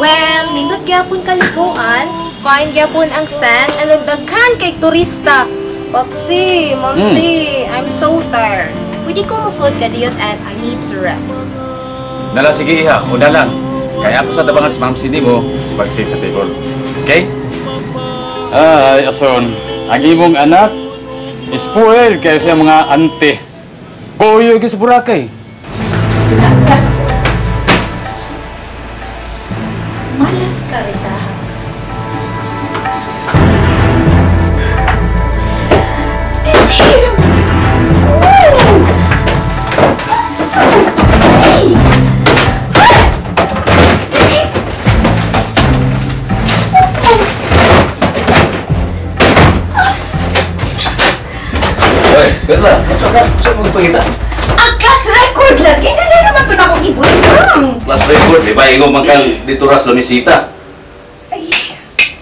Well, nindot gyapon kaliguan, fine gyapon ang sand, and daghan kay turista. Popsi, Momsi, I'm so tired. Pwede ko musulod ka diyot and I need to rest. Nala, sige iha, una lang. Kaya ako sa tabangan si Mamsi nimo sa pagsit sa table. Okay? Ay, ason, ang imong anak, spoiled kayo sa mga ante. Goyo sa Boracay. Malas ka, Rita. Oy, Perla, saan ka? Saan mo ipakita? Ang class record lagi! Hindi na naman ito na akong ibutang! Class record, di ba? Ingo man kang dito ras lamisita. Ay,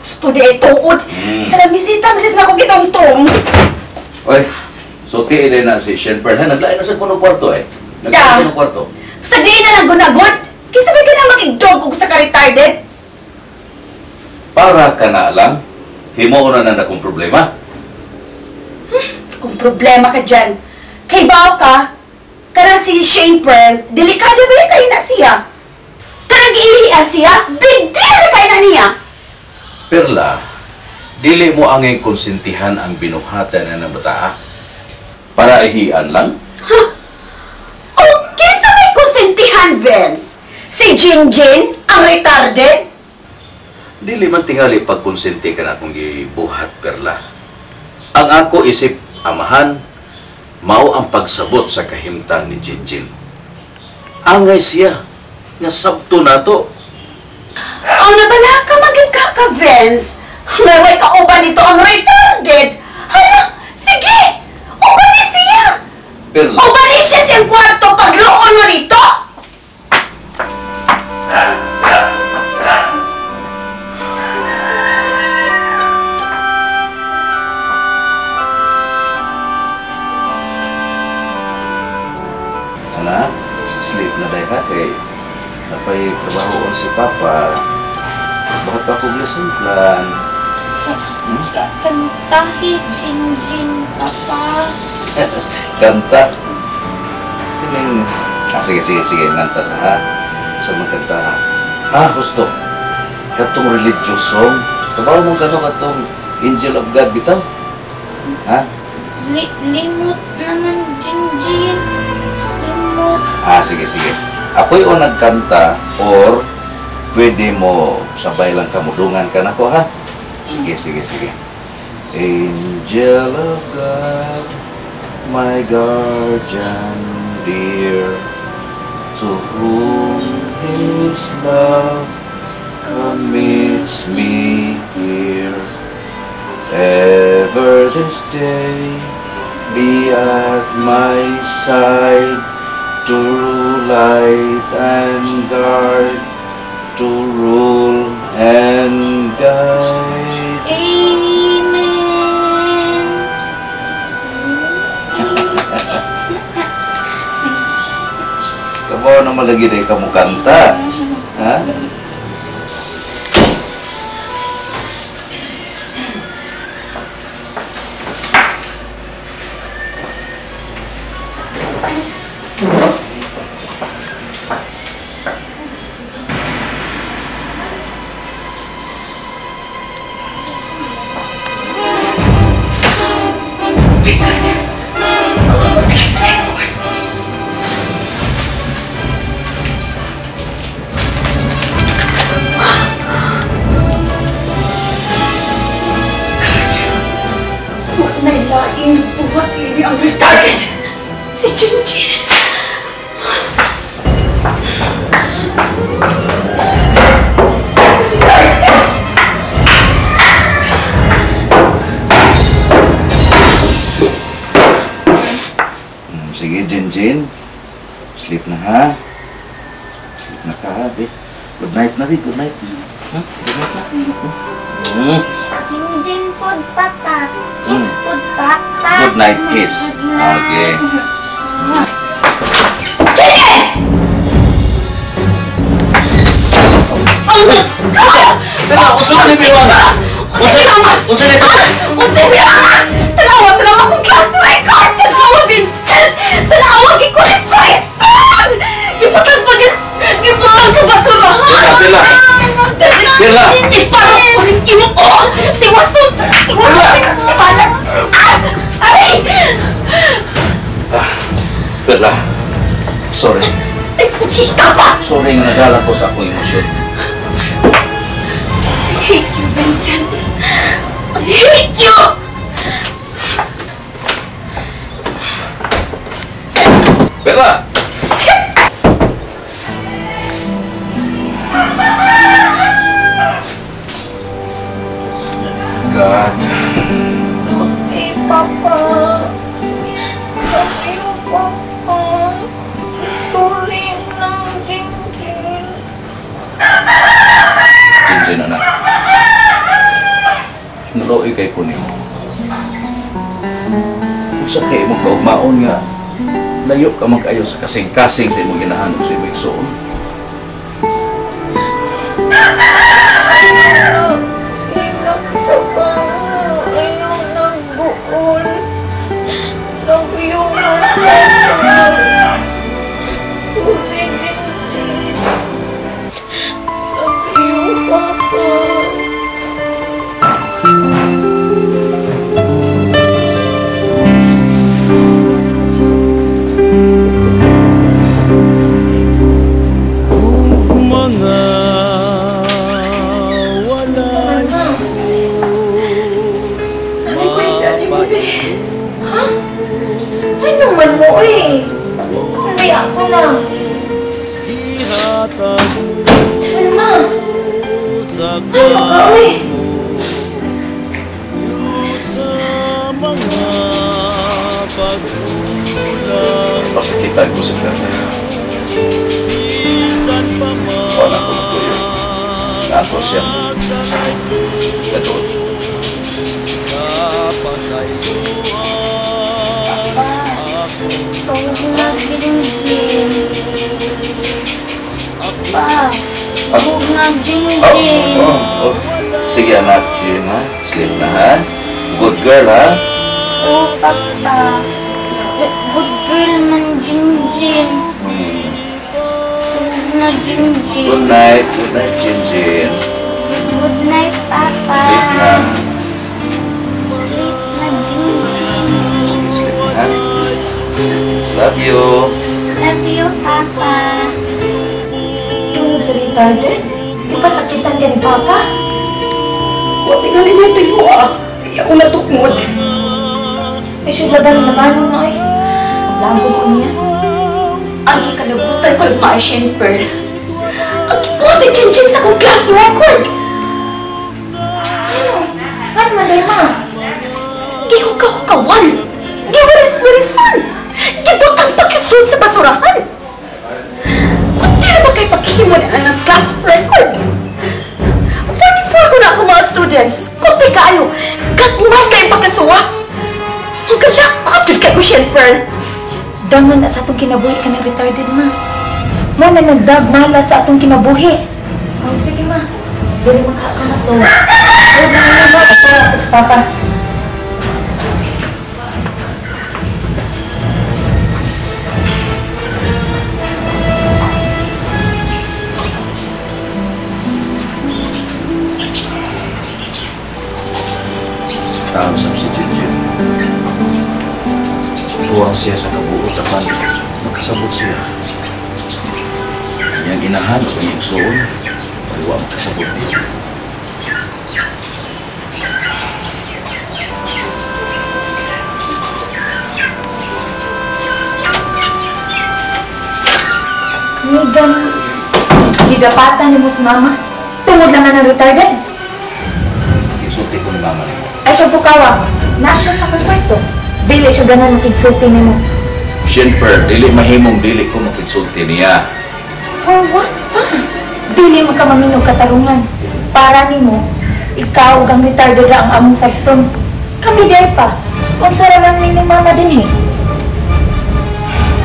gusto di ay tuod. Sa lamisita, malit na akong gitongtong. Oy, suti din na si Shenper. Ha, naglain na sa kunong kwarto eh. Naglain sa kunong kwarto. Sa di na lang gunagot! Kisa ba ka na makigdog og sa ka-retarded? Para ka na lang, himuon na na akong problema. Kung problema ka dyan, kay bao ka, kanang si Shane Pearl, delikado ba yung kayo na siya? Kanang iihian siya, big deal na kayo na niya! Perla, dili mo angay konsintihan ang binuhatan na ng bataa. Para ihian lang? Huh? Okay sa may konsintihan, Vince! Si Jinjin, ang retarded? Dili man tingali pagkonsinti ka na akong gibuhat, Perla. Ang ako isip amahan, mao ang pagsabot sa kahimtang ni Jinjin. Angay siya, nga sabto na to. Ang nabala ka maging kaka, Vince. Naway kauban nito ang retarded. Hala, sige, uban ni siya. Perla. Uban ni siya siyang kwarto pagluon mo nito. Anak, sleep na dahil ka kay napay trabaho si Papa. Bakit pa akong lesson plan? Kantahi, Jinjin, Papa. Kanta? Kining... Ah, sige, sige, sige. Nganta ta, ha? Sa magkanta, ha? Ah, gusto. Katong religious song. Trabaho mong kano katong Angel of God, bitaw? Ha? Limot naman, Jinjin. Limot. Ah, sige, sige. Ako'y o nagkanta or pwede mo sabay lang kamudungan ka na ko, ha? Sige, sige, sige. Angel of God, my guardian dear, to whom His love commits me here, ever this day be at my side, to light and guard, to rule and guide. Amen. Kabaw na malagi na ikaw mo kanta. Ha? Ang retarded! Si Jinjin! Sige, Jinjin. Sleep na ha. Sleep na ka ha, be. Good night na, be. Good night. Good night na. Jinjin pod, Papa. Kiss pod, Papa. Good night, kiss. Good night. Okay. Tanawa, tanawa akong class record! Tanawa, Vincent! Tanawa, gikulis-kulisan! Giputang giputang sa basurahan! Bella! Bella! Iparang imo ko! Tiwason! Tiwason! Tiwalan! Ay! Bella, sorry. Ay, puhita pa! Sorry nga nadala ko sa akong emosyon. I hate you, Vincent! I hate you! Bella! God. Okay, Papa. Love you, Papa. Sorry na, Jinjin. Jinjin, anak. Naroy kay ko nimo. Usa kay imong kaugmaon nga layo ka man kaayo sa kasing-kasing sa imong ginahan sa imong igsoon. Ayaw nagbuol. Love you, Papa. Sorry, Jinjin. Love you, Papa. Mga walay Ano ko yung daddy mo, be? Ha? Ano man mo eh? Kung ako na. Ihatag Ano ma? sa Ano ka eh? sa mga pagkulang Pasakitan ko sa Bella. Bisan pa man Wala ko magtuyo. Nato siya. Gadot. Kapasayloan ako. Tawag na, Jinjin. Pa, tawag na, Jinjin. Oh, oh. Sige anak, Jin, ha? Sleep na, ha? Good girl, ha? Oh, Papa. Good girl man, Jinjin. Tawag na, Jinjin. Good night. Good night, Jin Jin. Good night, Papa. Sleep na. Sleep na, Jinjin. Sige, sleep na, ha? Love you. Love you, Papa. Tungog sa retarded? Di pa sakitan ka ni Papa? Wa tingali niya tayo ah. Ay, ako natukmod. Ay, siya laban-labanon na ay. Lago ko niya. Ang kikalabutan ko lang mga Shane Pearl. Ang kibuti Jinjin sa akong class record. Ano? Ano man day, ma? Gihuka-hukawan. Giwaris-warisan. Gibutang pakyutsun sa basurahan. Kunti na ba kay paghimo na ang class record? 44 ko na ako mga students. Kunti kaayo. Gagmay kay pagkasuwa. Ang galakot yun kay ko, Shane Pearl. Dangan na sa atong kinabuhi ka ng retarded, ma. Mo na nagdagmala sa atong kinabuhi. Oh, sige, ma. Dili makakamat to. So, na ma. Asawa ako sa Papa. Taon sa si Jinjin. Tuwang siya sa kabuot apan makasabot siya. Iyang ginahan o iyang suon, wala makasabot niya. Nigans, gidapatan ni mo si Mama. Tungod lang nga ng retarded. Isulti ko ni Mama nimo. Ay siya pukawa, naa siya sa kwarto. Dili siya ganan makigsulti nimo. Siyempre, dili mahimong dili ko makigsulti niya. For what pa? Dili man ka maminog katarungan. Para nimo, ikaw ug ang retarded ra ang among sabton. Kami diay pa. Unsa ra man mi ni mama dinhi?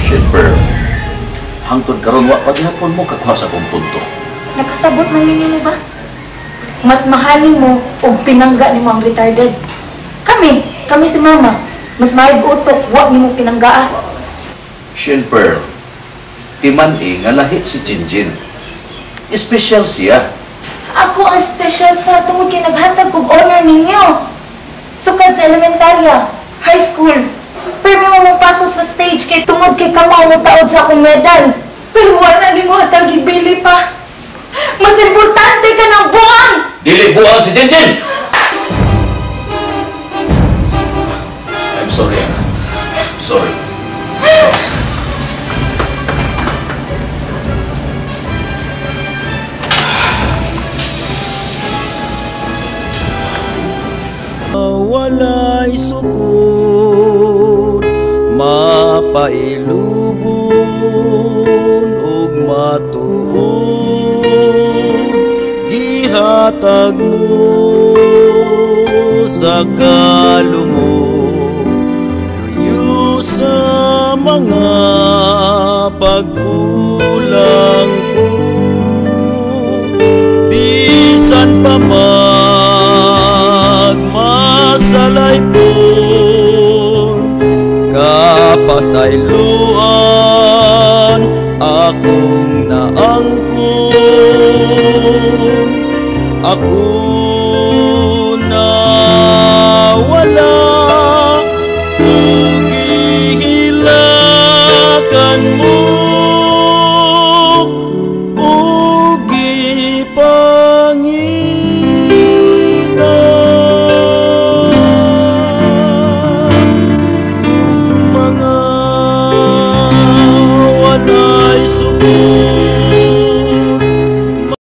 Siyempre, hangtod karon wa paghapon mo kakuha sa akong punto. Nakasabot man mi nimo ba? Mas mahal nimo og pinangga nimo ang retarded. Kami, kami si mama, mas maayog utok, wa nimo pinanggaa. Siyempre, timan-i nga lahi si Jinjin. Espesyal siya. Ako ang special pa tungod kay naghatag kog honor ninyo. Sukad sa elementarya, high school. Pero mo mo paso sa stage kay tungod kay kamo mo taod sa akong medal. Pero wala nimo hatag ibili pa. Mas importante ka ng buang! Dili buang si Jinjin! I'm sorry, anak. Sorry. Walay sukod, mapailubon ug matuod, gihatag mo sa kalumok, luyo sa mga pagkulang ko. Bisan pa magmasalay po, kapasayloan akong naangkon. Ako